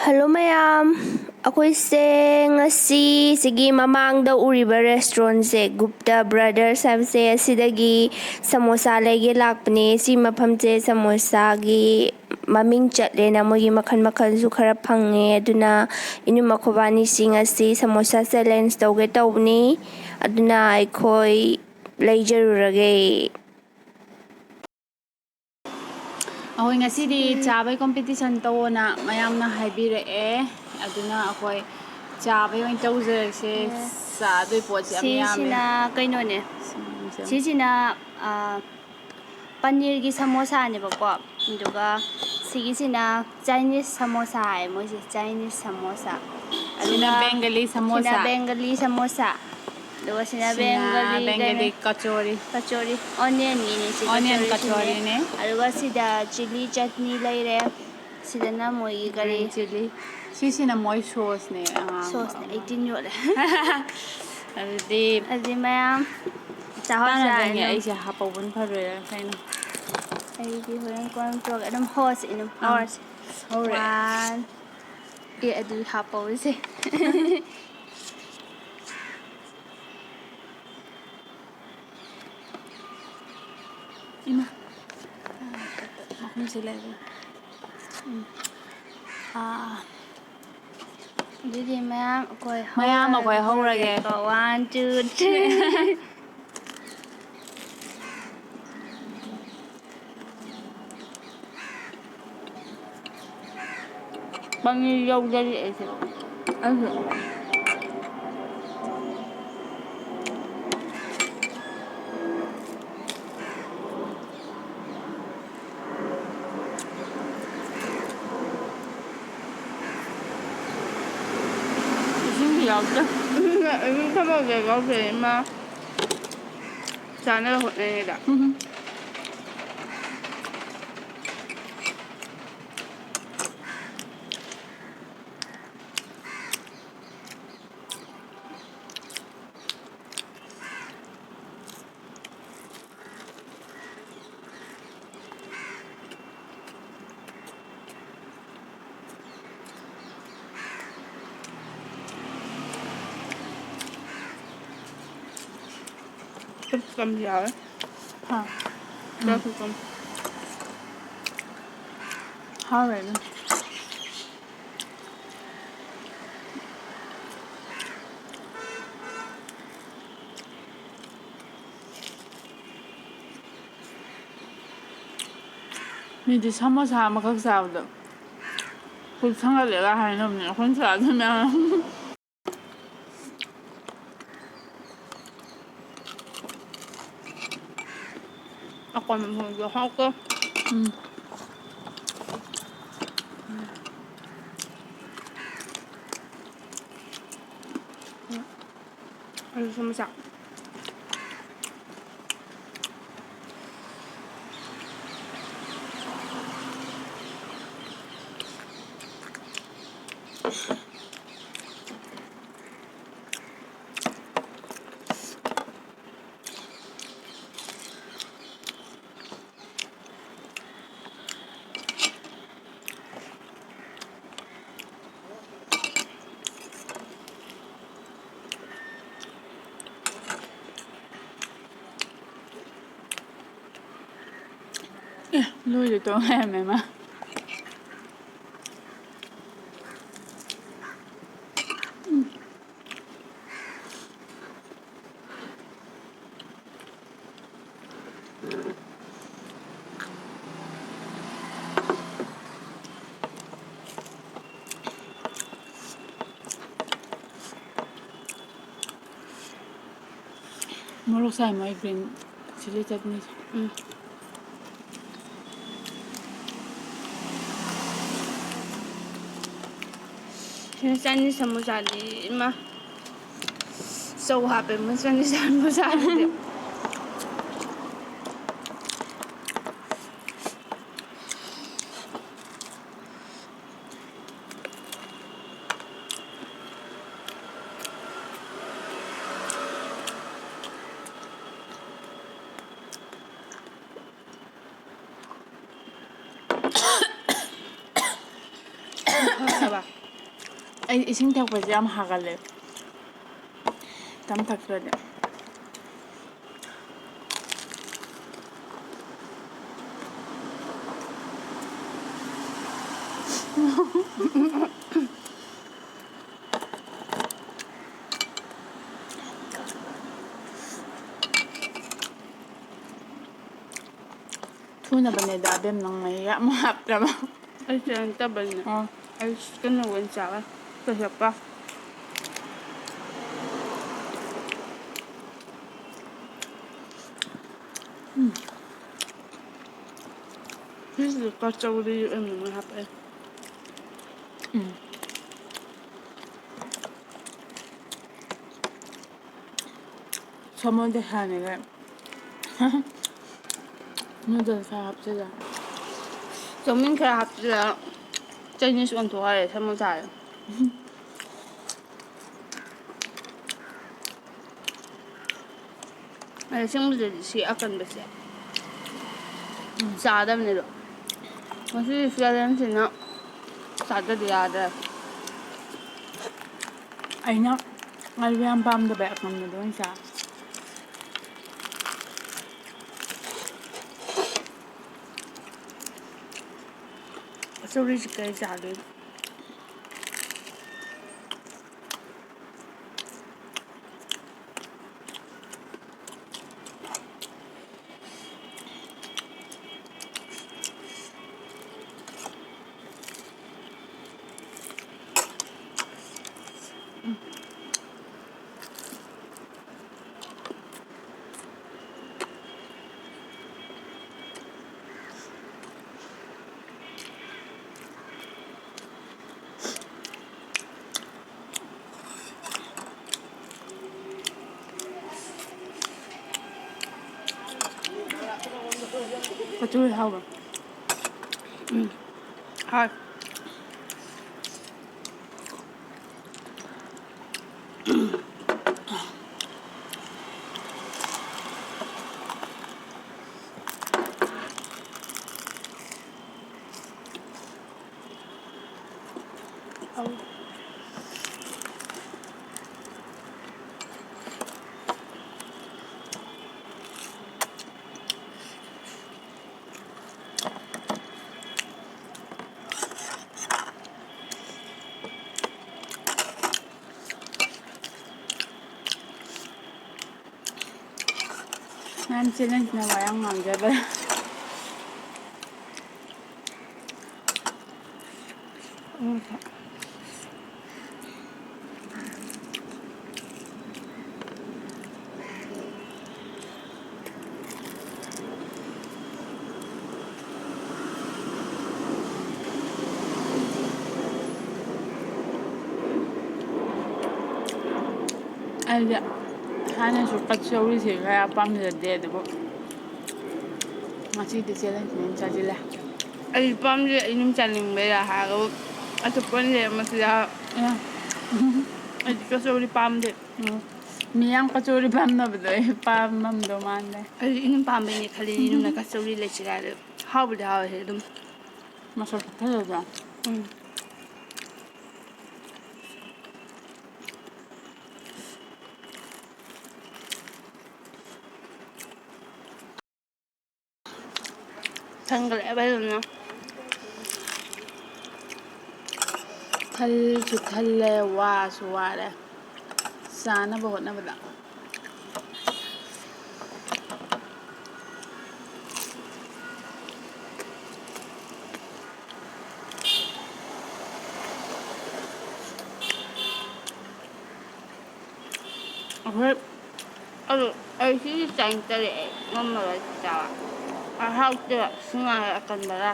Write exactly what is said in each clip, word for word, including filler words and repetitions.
Hello ꯃꯌꯥꯝ, ꯑꯩꯈꯣꯏꯁꯦ ꯉꯁꯤ ꯁꯤꯒꯤ ꯃꯃꯥꯡꯗ ꯎꯔꯤꯕ ꯔꯦꯁꯇꯨꯔꯦꯟꯁꯦ, ꯒꯨꯞꯇ ꯕ꯭ꯔꯗꯔꯁ ꯍꯥꯏꯕꯁꯦ, ꯑꯁꯤꯗꯒꯤ ꯁꯃꯣꯁꯥ ꯂꯩꯒꯦ ꯂꯥꯛꯄꯅꯦ꯫ ꯁꯤ ꯃꯐꯝꯁꯦ ꯁꯃꯣꯁꯥꯒꯤ ꯃꯃꯤꯡ ꯆꯠꯂꯦꯅ ꯃꯣꯏꯒꯤ ꯃꯈꯜ ꯃꯈꯜꯁꯨ ꯈꯔ ꯐꯪꯉꯦ꯫ ꯑꯗꯨꯅ ꯏꯅꯝꯃ ꯈꯣꯏꯕꯥꯅꯤꯁꯤ ꯉꯁꯤ ꯁꯃꯣꯁꯥ ꯆꯦꯂꯦꯟꯖ ꯇꯧꯒꯦ ꯇꯧꯕꯅꯤ꯫ ꯑꯗꯨꯅ ꯑꯩꯈꯣꯏ ꯂꯩꯖꯔꯨꯔꯒꯦ꯫ ꯑꯩꯈꯣꯏ ꯉꯁꯤꯗꯤ ꯆꯥꯕꯩ ꯀꯣꯝꯄꯤꯇꯤꯁꯟ ꯇꯧꯑꯣꯅ ꯃꯌꯥꯝꯅ ꯍꯥꯏꯕꯤꯔꯛꯑꯦ, ꯑꯗꯨꯅ ꯑꯩꯈꯣꯏ ꯆꯥꯕꯩ ꯑꯣꯏꯅ ꯇꯧꯖꯔꯁꯦ꯫ ꯆꯥꯗꯣꯏ ꯄꯣꯠꯁꯦ ꯌꯥꯝ ꯌꯥꯝꯃꯦ꯫ ꯁꯤꯁꯤꯅ ꯀꯩꯅꯣꯅꯦ꯫ ꯁꯤꯁꯦ꯫ ꯁꯤꯁꯤꯅ, ꯑ, ꯄꯅꯤꯔꯒꯤ ꯁꯃꯣꯁꯥꯅꯦꯕꯀꯣ, ꯑꯗꯨꯒ ꯁꯤꯒꯤꯁꯤꯅ ꯆꯥꯏꯅꯤꯁ ꯁꯃꯣꯁꯥ ꯍꯥꯏ ꯃꯣꯏꯁꯦ, ꯆꯥꯏꯅꯤꯁ ꯁꯃꯣꯁꯥ꯫ ꯁꯤꯅ ꯑꯗꯨꯒ ꯕꯦꯡꯒꯂꯤ ꯁꯃꯣꯁꯥ꯫ ꯁꯤꯅ ꯕꯦꯡꯒꯂꯤ ꯁꯃꯣꯁꯥ꯫ ꯑꯗꯨꯒ ꯁꯤꯅ ꯁꯤꯅ ꯕꯦꯡꯒꯂꯤ ꯕꯦꯡꯒꯂꯤ ꯀꯩꯅꯣ, ꯀꯆꯣꯔꯤ꯫ ꯀꯆꯣꯔꯤ, ꯑꯣꯅꯤꯌꯟꯒꯤꯅꯤ ꯁꯤ ꯑꯣꯅꯤꯌꯟ ꯀꯆꯣꯔꯤꯁꯤꯅꯦ꯫ ꯀꯆꯣꯔꯤꯅꯦ꯫ ꯑꯗꯨꯒ ꯁꯤꯗ ꯆꯤꯂꯤ ꯆꯠꯅꯤ ꯂꯩꯔꯦ꯫ ꯁꯤꯗꯅ ꯃꯣꯏꯒꯤ ꯀꯔꯤ? Green chilli. ꯁꯤꯁꯤꯅ ꯃꯣꯏ ꯁꯣꯁꯅꯦ, ꯑꯉꯥꯡꯕ ꯁꯣꯁꯅꯦ, ꯑꯃ꯫ ꯑꯩꯠꯇꯤꯟ ꯌꯣꯜꯂꯦ꯫ ꯑꯗꯨꯗꯤ ꯑꯗꯨꯗꯤ ꯃꯌꯥꯝ ꯆꯥꯍꯧꯔꯁꯦ ꯇꯥꯟꯅꯗꯣꯏꯅꯦ꯫ ꯑꯗꯨꯝ꯫ ꯑꯩꯁꯦ ꯍꯥꯞꯄꯧꯕꯅ ꯐꯗꯣꯏꯔꯥ ꯀꯩꯅꯣ? ꯑꯩꯗꯤ ꯍꯣꯔꯦꯟ ꯀꯣꯟꯅ ꯄꯨꯔꯛꯑꯒꯦ꯫ ꯑꯗꯨꯝ ꯍꯧꯔꯁꯤ, ꯑꯗꯨꯝ ꯑꯥ, ꯍꯧꯔꯁꯤ꯫ ꯍꯧꯔꯦ꯫ ꯋꯥꯟ꯫ ꯑꯦ, ꯑꯗꯨ ꯍꯥꯞꯄꯧꯔꯁꯦ꯫ ꯏꯃꯥ꯫ ꯃꯈꯨꯝꯁꯦ ꯂꯩꯔꯦ꯫ ꯎꯝ꯫ ꯑꯥ꯫ ꯑꯗꯨꯗꯤ ꯃꯌꯥꯝ ꯑꯩꯈꯣꯏ ꯃꯌꯥꯝ ꯑꯩꯈꯣꯏ ꯍꯧꯔꯒꯦ꯫ ꯍꯧꯔꯒꯦꯀꯣ꯫ One, two, three꯫ ꯄꯅꯤꯔ ꯌꯧꯗꯔꯤ ꯑꯩꯁꯦ꯫ ꯑꯩꯁꯨ꯫ ꯏꯁꯤꯡꯁꯨ ꯌꯥꯎꯗꯦ꯫ ꯏꯁꯤꯡ ꯊꯝꯃꯒꯦ ꯌꯥꯎꯗꯦ, ꯏꯃꯥ꯫ ꯆꯥꯅꯕ ꯍꯣꯠꯅꯔꯤꯉꯩꯗ꯫ ꯎꯝ꯫ ꯀꯝ ꯌꯥꯎꯋꯦ꯫ ꯍꯥ꯫ ꯆꯥꯛꯁꯨ ꯀꯝ꯫ ꯍꯥꯎꯋꯦ ꯑꯗꯨꯝ꯫ ꯃꯤꯗꯤ ꯁꯃꯣꯁꯥ ꯑꯃꯈꯛ ꯆꯥꯕꯗ ꯄꯨꯛ ꯊꯟꯒꯠꯂꯦꯒ ꯍꯥꯏꯅꯕꯅꯦ, ꯑꯩꯈꯣꯏꯅ ꯆꯥꯗꯣꯏ ꯃꯌꯥꯝ꯫ ꯑꯀꯣꯟꯕ ꯃꯣꯏꯗꯣ ꯍꯥꯎꯀꯣ꯫ ꯎꯝ꯫ ꯑꯂꯨ ꯁꯃꯣꯁꯥ꯫ ꯑꯦ, ꯂꯣꯏꯔꯦ ꯇꯣ ꯍꯥꯏꯔꯝꯃꯦ ꯃꯥ꯫ ꯃꯣꯔꯣꯛ ꯁꯥꯏ ꯃꯣꯏ green chilli ꯆꯠꯅꯤꯁꯦ꯫ ꯎꯝ꯫ ꯁꯤꯅ ꯆꯥꯅꯤ ꯁꯃꯣꯁꯥꯗꯤ ꯏꯃꯥ꯫ ꯆꯧ ꯍꯥꯞꯄꯦ ꯃꯣꯏ ꯆꯥꯅꯤ ꯁꯃꯣꯁꯥꯗꯨꯗꯤ꯫ ꯑꯩ ꯏꯁꯤꯡ ꯊꯛꯄꯁꯦ ꯌꯥꯝ ꯍꯥꯒꯜꯂꯦ꯫ ꯇꯝ ꯊꯛꯇ꯭ꯔꯗꯤ꯫ ꯊꯨꯅꯕꯅꯦꯗ ꯑꯕꯦꯝ, ꯅꯪ ꯃꯍꯤ ꯌꯥꯝ ꯍꯥꯞꯇ꯭ꯔꯕ? ꯑꯩꯁꯦ ꯅꯠꯇꯕꯅꯤꯅ ꯑꯥ꯫ ꯑꯩ ꯀꯩꯅꯣ ꯑꯣꯏꯅ ꯆꯥꯔꯦ, ꯀꯩꯁꯥꯞꯄ꯫ ꯎꯝ꯫ ꯁꯤꯁꯤꯗꯤ ꯀꯆꯧꯔꯤ ꯑꯣꯏꯅ ꯍꯥꯞꯄꯛꯑꯦ꯫ ꯎꯝ꯫ ꯁꯥꯃꯣꯟꯗꯤ ꯍꯥꯟꯅꯒ ꯅꯨꯗꯜ ꯈꯔ ꯍꯥꯞꯆꯤꯜꯂ꯫ ꯆꯧꯃꯤꯟ ꯈꯔ ꯍꯥꯞꯆꯤꯜꯂ ꯆꯥꯏꯅꯤꯁ ꯑꯣꯟꯊꯣꯛꯈꯔꯦ ꯁꯥꯃꯣꯁꯥꯁꯦ꯫ ꯑꯩ ꯑꯁꯦꯡꯕꯗꯗꯤ ꯁꯤ ꯑꯀꯟꯕꯁꯦ ꯆꯥꯗꯕꯅꯦ ꯑꯗꯣ꯫ ꯉꯁꯤꯗꯤ ꯆꯦꯂꯦꯟꯖꯁꯤꯅ ꯆꯥꯗꯗꯤ ꯌꯥꯗ꯭ꯔꯦ꯫ ꯑꯩꯅ ꯉꯥꯔꯤ ꯌꯥꯝ ꯄꯥꯝꯗꯕꯩ ꯑꯀꯟꯕꯗꯣ ꯑꯣꯏꯅ ꯆꯥ꯫ ꯀꯆꯧꯔꯤꯁꯤ ꯀꯩ ꯆꯥꯗꯣꯏꯅꯣ? ꯀꯆꯧꯔꯤ ꯍꯥꯎꯕ꯭ꯔꯣ? ꯎꯝ꯫ ꯍꯥꯎ꯫ ꯌꯥꯝ ꯆꯦꯜꯂꯦ, ꯅꯋꯥ ꯌꯥꯝ ꯉꯥꯡꯖꯕ꯫ ꯑꯩꯗꯤ ꯍꯥꯟꯅꯁꯨ ꯀꯆꯧꯔꯤꯁꯦ ꯀꯌꯥ ꯄꯥꯝꯖꯗꯦ, ꯑꯗꯨꯕꯨ ꯉꯁꯤꯗꯤ ꯆꯦꯂꯦꯟꯖ ꯑꯣꯏꯅ ꯆꯥꯁꯤꯜꯂꯦ꯫ ꯑꯩ ꯄꯥꯝꯗꯦ, ꯑꯩ ꯑꯗꯨꯝ ꯆꯥꯅꯤꯡꯕꯩꯔꯥ ꯍꯥꯏꯔꯒ ꯑꯇꯣꯞꯄ ꯂꯩꯔꯝꯃꯁꯨ ꯌꯥ-, ꯑꯦ꯫ ꯑꯩꯗꯤ ꯀꯆꯧꯔꯤ ꯄꯥꯝꯗꯦ꯫ ꯎꯝ꯫ ꯃꯤ ꯌꯥꯝ ꯀꯆꯧꯔꯤ ꯄꯥꯝꯅꯕꯗꯣ ꯑꯩ ꯄꯥꯝꯃꯝꯗꯧ ꯃꯥꯟꯗꯦ꯫ ꯑꯩꯗꯤ ꯏꯅꯨꯝ ꯄꯥꯝꯕꯩꯅꯦ ꯈꯜꯂꯤꯅꯦ, ꯏꯅꯨꯝꯅ ꯀꯆꯧꯔꯤ ꯂꯩꯁꯤꯔꯥ ꯍꯥꯏꯔꯦ꯫ ꯍꯥꯎꯕꯨꯗꯤ ꯍꯥꯎꯋꯦ ꯑꯗꯨꯝ꯫ ꯃꯁꯛꯇꯤ ꯐꯖꯗ꯭ꯔꯥ? ꯎꯝ꯫ ꯊꯟꯒꯠꯂꯛꯑꯦ ꯐꯖꯅ꯫ ꯊꯜꯁꯨ ꯊꯜꯂꯦ, ꯋꯥꯁꯨ ꯋꯥꯔꯦ ꯆꯥꯅꯕ ꯍꯣꯠꯅꯕꯗ꯫ ꯑꯩꯈꯣꯏ ꯑꯗꯨ ꯑꯩ ꯁꯤꯗꯤ ꯆꯥꯅꯤꯡꯇꯔꯦ, ꯑꯩ ꯉꯝꯃꯔꯣꯏ ꯆꯥꯕ꯫ ꯑ, ꯍꯥꯎꯇꯦꯕ ꯁꯤꯡꯍꯥꯔ ꯑꯀꯟꯕꯒ꯫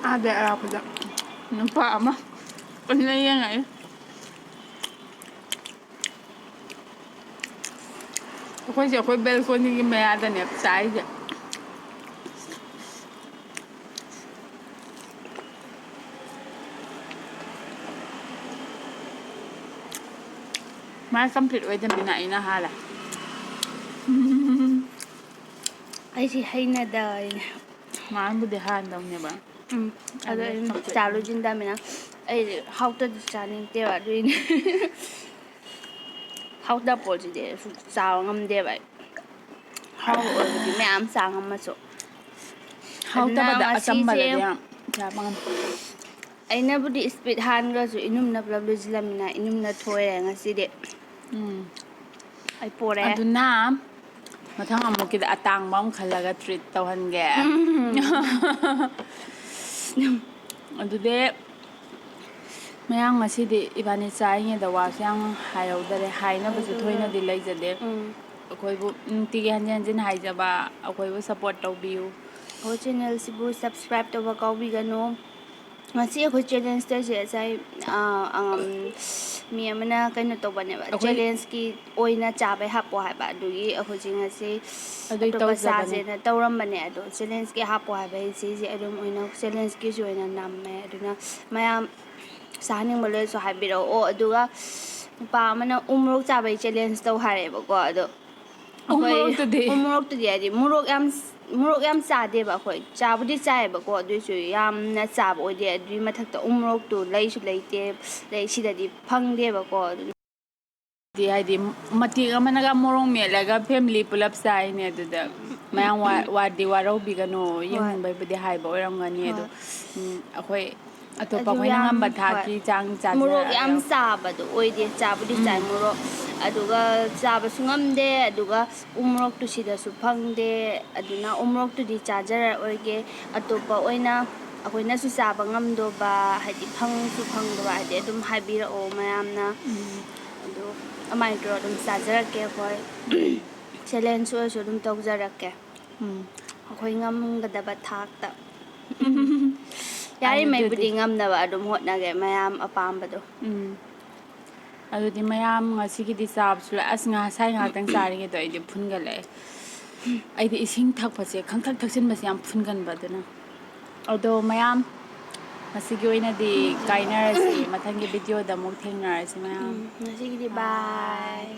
ꯑꯥꯗ ꯑꯔꯥꯞꯄꯗ ꯅꯨꯄꯥ ꯑꯃ ꯀꯟꯅ ꯌꯦꯡꯉꯛꯏ꯫ ꯑꯩꯈꯣꯏꯁꯦ ꯑꯩꯈꯣꯏ ꯕꯦꯜꯀꯣꯅꯤꯒꯤ ꯃꯌꯥꯗꯅꯦ ꯆꯥꯔꯤꯁꯦ꯫ ꯃꯥꯏ ꯀꯝꯄ꯭ꯂꯤꯠ ꯑꯣꯏꯗꯃꯤꯅ ꯑꯩꯅ ꯍꯥꯜꯂꯦ꯫ ꯑꯩꯁꯤ ꯍꯩꯅꯗ ꯑꯩꯅ꯫ ꯃꯥꯅꯕꯨꯗꯤ ꯍꯥꯟꯗꯧꯅꯦꯕ꯫ ꯎꯝ꯫ ꯑꯗꯣ ꯑꯩꯅ ꯆꯥ ꯂꯣꯏꯁꯤꯟꯗꯕꯅꯤꯅ ꯑꯩꯗꯤ ꯍꯥꯎꯇꯗꯤ ꯆꯥꯅꯤꯡꯗꯦꯕ, ꯑꯗꯨꯏꯅꯦ꯫ ꯍꯥꯎꯇꯕ ꯄꯣꯠꯁꯤꯗꯤ ꯑꯩꯁꯨ ꯆꯥꯕ ꯉꯝꯗꯦꯕ ꯑꯩ꯫ ꯍꯥꯎꯕ ꯑꯣꯏꯔꯕꯗꯤ ꯃꯌꯥꯝ ꯆꯥ ꯉꯝꯃꯁꯨ꯫ ꯑꯗꯨꯅ ꯍꯥꯎꯇꯕꯗ ꯉꯁꯤꯁꯦ ꯑꯆꯝꯕꯗꯗꯤ ꯌꯥꯝ ꯆꯥꯕ ꯉꯝꯗꯦ꯫ ꯑꯩꯅꯕꯨꯗꯤ ꯏꯁꯄꯤꯠ ꯍꯥꯟꯈ꯭ꯔꯁꯨ ꯏꯅꯨꯝꯅ ꯄꯨꯂꯞ ꯂꯣꯏꯁꯤꯜꯂꯝꯃꯤꯅ ꯏꯅꯨꯝꯅ ꯊꯣꯏꯔꯦ ꯉꯁꯤꯗꯤ꯫ ꯎꯝ꯫ ꯑꯩ ꯄꯣꯔꯦ꯫ ꯑꯗꯨꯅ ꯃꯊꯪ ꯑꯃꯨꯛꯀꯤꯗ ꯑꯇꯥꯡꯕ ꯑꯃ ꯈꯜꯂꯒ treat ꯇꯧꯍꯟꯒꯦ꯫ ꯑꯗꯨꯗꯤ ꯃꯌꯥꯝ, ꯉꯁꯤꯗꯤ ꯏꯕꯥꯅꯤ ꯆꯥꯔꯤꯉꯩꯗ ꯋꯥꯁꯨ ꯌꯥꯝ ꯍꯥꯏꯍꯧꯗꯔꯦ, ꯍꯥꯏꯅꯕꯁꯨ ꯊꯣꯏꯅꯗꯤ ꯂꯩꯖꯗꯦ꯫ ꯎꯝ꯫ ꯑꯩꯈꯣꯏꯕꯨ ꯅꯨꯡꯇꯤꯒꯤ ꯍꯟꯖꯤꯟ ꯍꯟꯖꯤꯟ ꯍꯥꯏꯖꯕ, ꯑꯩꯈꯣꯏꯕꯨ support ꯇꯧꯕꯤꯌꯨ꯫ ꯑꯩꯈꯣꯏ channelꯁꯤꯕꯨ subscribe ꯇꯧꯕ ꯀꯥꯎꯕꯤꯒꯅꯨ꯫ ꯉꯁꯤ ꯑꯩꯈꯣꯏ challenge ꯇꯧꯔꯤꯁꯦ ꯉꯁꯥꯏ, ꯑꯥ, ꯑꯝ, ꯃꯤ ꯑꯃꯅ ꯀꯩꯅꯣ ꯇꯧꯕꯅꯦꯕ, ꯑꯩꯈꯣꯏ challengeꯀꯤ ꯑꯣꯏꯅ ꯆꯥꯕꯩ ꯍꯥꯞꯄꯣ ꯍꯥꯏꯕ, ꯑꯗꯨꯒꯤ ꯑꯩꯈꯣꯏꯁꯦ ꯉꯁꯤ ꯑꯗꯨꯏ ꯑꯇꯣꯞꯄ ꯇꯧꯖꯕꯅꯦ꯫ ꯆꯥꯁꯦꯅ ꯇꯧꯔꯝꯕꯅꯦ, ꯑꯗꯣ challengeꯀꯤ ꯍꯥꯞꯄꯣ ꯍꯥꯏꯕꯩ ꯁꯤꯁꯦ ꯑꯗꯨꯝ ꯑꯣꯏꯅ challengeꯀꯤꯁꯨ ꯑꯣꯏꯅ ꯅꯝꯃꯦ꯫ ꯑꯗꯨꯅ ꯃꯌꯥꯝ ꯆꯥꯍꯟꯅꯤꯡꯕ ꯂꯩꯔꯁꯨ ꯍꯥꯏꯕꯤꯔꯛꯑꯣ꯫ ꯑꯗꯨꯒ ꯅꯨꯄꯥ ꯑꯃꯅ ꯎ ꯃꯣꯔꯣꯛ ꯆꯥꯕꯩ challenge ꯇꯧ ꯍꯥꯏꯔꯛꯑꯦꯕꯀꯣ, ꯑꯗꯣ ꯎ ꯃꯣꯔꯣꯛꯇꯨꯗꯤ? ꯎ ꯃꯣꯔꯣꯛꯇꯨꯗꯤ ꯍꯥꯏꯗꯤ ꯃꯣꯔꯣꯛ ꯌꯥꯝ, ꯃꯣꯔꯣꯛ ꯌꯥꯝ ꯆꯥꯗꯦꯕ ꯑꯩꯈꯣꯏ꯫ ꯆꯥꯕꯨꯗꯤ ꯆꯥꯏꯌꯦꯕꯀꯣ, ꯑꯗꯨꯏꯁꯨ ꯌꯥꯝꯅ ꯆꯥꯕ ꯑꯣꯏꯗꯦ꯫ ꯑꯗꯨꯏ ꯃꯊꯛꯇ ꯎ ꯃꯣꯔꯣꯛꯇꯨ ꯂꯩꯁꯨ ꯂꯩꯇꯦ, ꯂꯩ, ꯁꯤꯗꯗꯤ ꯐꯪꯗꯦꯕꯀꯣ꯫ ꯑꯗꯨꯅ ꯗꯤ ꯍꯥꯏꯗꯤ ꯃꯇꯦꯛ ꯑꯃꯅꯒ ꯃꯣꯔꯣꯛ ꯃꯦꯠꯂꯒ family ꯄꯨꯂꯞ ꯆꯥꯏꯅꯦ꯫ ꯑꯗꯨꯗ ꯃꯌꯥꯝ ꯋꯥ-, ꯋꯥꯗꯤ ꯋꯥꯔꯧꯕꯤꯒꯅꯣ, ꯍꯣꯏ꯫ ꯌꯦꯡꯅꯤꯡꯕꯩꯕꯨꯗꯤ ꯍꯥꯏꯕ ꯑꯣꯏꯔꯝꯒꯅꯤ꯫ ꯑꯗꯣ, ꯍꯣꯏ꯫ ꯎꯝ, ꯑꯩꯈꯣꯏ ꯑꯇꯣꯞꯄ ꯑꯗꯨ ꯑꯩꯈꯣꯏꯅ ꯌꯥꯝ, ꯉꯝꯕ ꯍꯣꯏ꯫ ꯊꯥꯛꯀꯤ ꯆꯥꯡ ꯆꯥꯖꯔꯒ ꯃꯣꯔꯣꯛ ꯌꯥꯝ ꯌꯥꯝ ꯆꯥꯕꯗꯣ ꯑꯣꯏꯗꯦ, ꯆꯥꯕꯨꯗꯤ ꯆꯥꯏ ꯎꯝ꯫ ꯃꯣꯔꯣꯛ꯫ ꯑꯗꯨꯒ ꯆꯥꯕꯁꯨ ꯉꯝꯗꯦ, ꯑꯗꯨꯒ ꯎ ꯃꯣꯔꯣꯛꯇꯨ ꯁꯤꯗꯁꯨ ꯐꯪꯗꯦ꯫ ꯑꯗꯨꯅ ꯎ ꯃꯣꯔꯣꯛꯇꯨꯗꯤ ꯆꯥꯖꯔꯛꯑꯣꯏꯒꯦ꯫ ꯑꯇꯣꯞꯄ ꯑꯣꯏꯅ ꯑꯩꯈꯣꯏꯅꯁꯨ ꯆꯥꯕ ꯉꯝꯗꯧꯕ, ꯍꯥꯏꯗꯤ ꯐꯪꯁꯨ ꯐꯪꯗꯕ, ꯍꯥꯏꯗꯤ ꯑꯗꯨꯝ ꯍꯥꯏꯕꯤꯔꯛꯑꯣ ꯃꯌꯥꯝꯅ꯫ ꯎꯝ꯫ ꯑꯗꯨ ꯑꯗꯨꯃꯥꯏꯅ ꯇꯧꯔꯒ ꯑꯗꯨꯝ ꯆꯥꯖꯔꯛꯀꯦ ꯑꯩꯈꯣꯏ꯫ Challenge ꯑꯣꯏꯔꯁꯨ ꯑꯗꯨꯝ ꯇꯧꯖꯔꯛꯀꯦ꯫ ꯎꯝ꯫ ꯑꯩꯈꯣꯏ ꯉꯝꯒꯗꯕ ꯊꯥꯛꯇ꯫ ꯑꯗꯨꯗꯤ ꯌꯥꯔꯤꯉꯩꯕꯨꯗꯤ ꯉꯝꯅꯕ ꯑꯗꯨꯝ ꯍꯣꯠꯅꯒꯦ, ꯃꯌꯥꯝ ꯑꯄꯥꯝꯕꯗꯣ꯫ ꯎꯝ꯫ ꯑꯗꯨꯗꯤ ꯃꯌꯥꯝ ꯉꯁꯤꯒꯤꯗꯤ ꯆꯥꯕꯁꯨ ꯂꯣꯏ-, ꯑꯁ, ꯉꯁꯥꯏ ꯉꯥꯏꯍꯥꯛꯇꯪ ꯆꯥꯔꯤꯉꯩꯗꯣ ꯑꯩꯗꯤ ꯐꯨꯟꯒꯠꯂꯛꯑꯦ꯫ ꯑꯩꯗꯤ ꯏꯁꯤꯡ ꯊꯛꯄꯁꯦ, ꯈꯪꯊꯛ ꯊꯛꯆꯤꯟꯕꯁꯦ ꯌꯥꯝ ꯐꯨꯟꯒꯟꯕ ꯑꯗꯨꯅ꯫ ꯑꯗꯣ ꯃꯌꯥꯝ, ꯉꯁꯤꯒꯤ ꯑꯣꯏꯅꯗꯤ ꯀꯥꯏꯅꯔꯁꯤ, ꯃꯊꯪꯒꯤ videoꯗ ꯑꯃꯨꯛ ꯊꯦꯡꯅꯔꯁꯤ ꯃꯌꯥꯝ꯫ ꯎꯝ, ꯉꯁꯤꯒꯤꯗꯤ bye꯫